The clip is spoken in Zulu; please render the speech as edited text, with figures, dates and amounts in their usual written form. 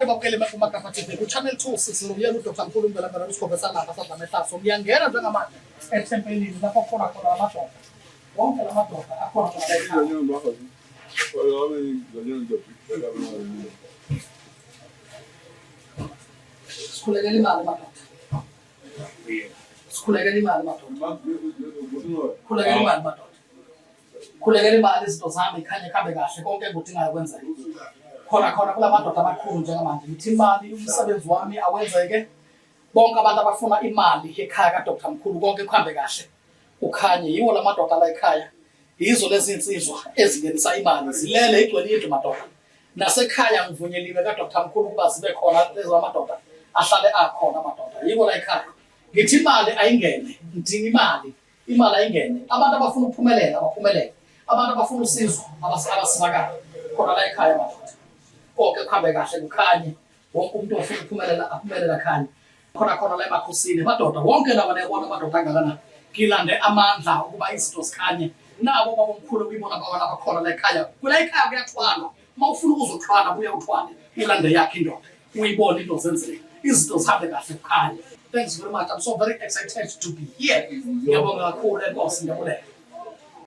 Babukele kuMagabha TV ku-Channel 260 uyena uDr Mkhulu Mvelambela usikhove salapha sadlama ehlaso. Ngiyangena njengamanje ethempelini lapho khona khona lamadoda. Wonke lamadoda akhona khona la ekhaya. Sikhulekela imali madoda. Sikhulekela imali madoda. Khulekela imali madoda. Khulekela imali izinto zami ikhanye kuhambe kahle konke engikudingayo kwenzeke. Khona khona kula madoda amakhulu njengamanje ngithi imali umsebenzi wami awenzeke. Bonke abantu abafuna imali ekhaya kaDr Mkhulu konke kuhambe kahle. Ukhanye yiwo la madoda la ekhaya. Yizo lezi insizwa ezingenisa imali zilele igcwele indlu madoda. Nasekhaya ngivunyeliwe kaDr Mkhulu ukuba zibe khona lezo amadoda ahlale akhona amadoda. Yiko la ekhaya. Ngithi imali ayingene, ngidinga imali. Imali ayingene. Abantu abafuna ukuphumelela abaphumelele. Abantu abafuna usizo abasizakala khona la ekhaya madoda. Konke kuhambe kahle kukhanye. Wonke umuntu ofuna ukuphumelela aphumelela khanye. Khona khona la emakhosini madoda wonke lawa niyabona amadoda angakanani. Ngilande amandla ukuba izinto zikhanye. Nabo babomkhulu kuyibona bawana abakhona la ekhaya. Kula ekhaya kuyathwalwa. Uma ufuna ukuzothwala buya uthwale. Ulande yakhe indoda. Uyibone into zenzeka. Izinto zihambe kahle kukhanye. Thanks very much. I'm so very excited to be here. Ngiyabonga kakhulu enkosi ngiyabulela.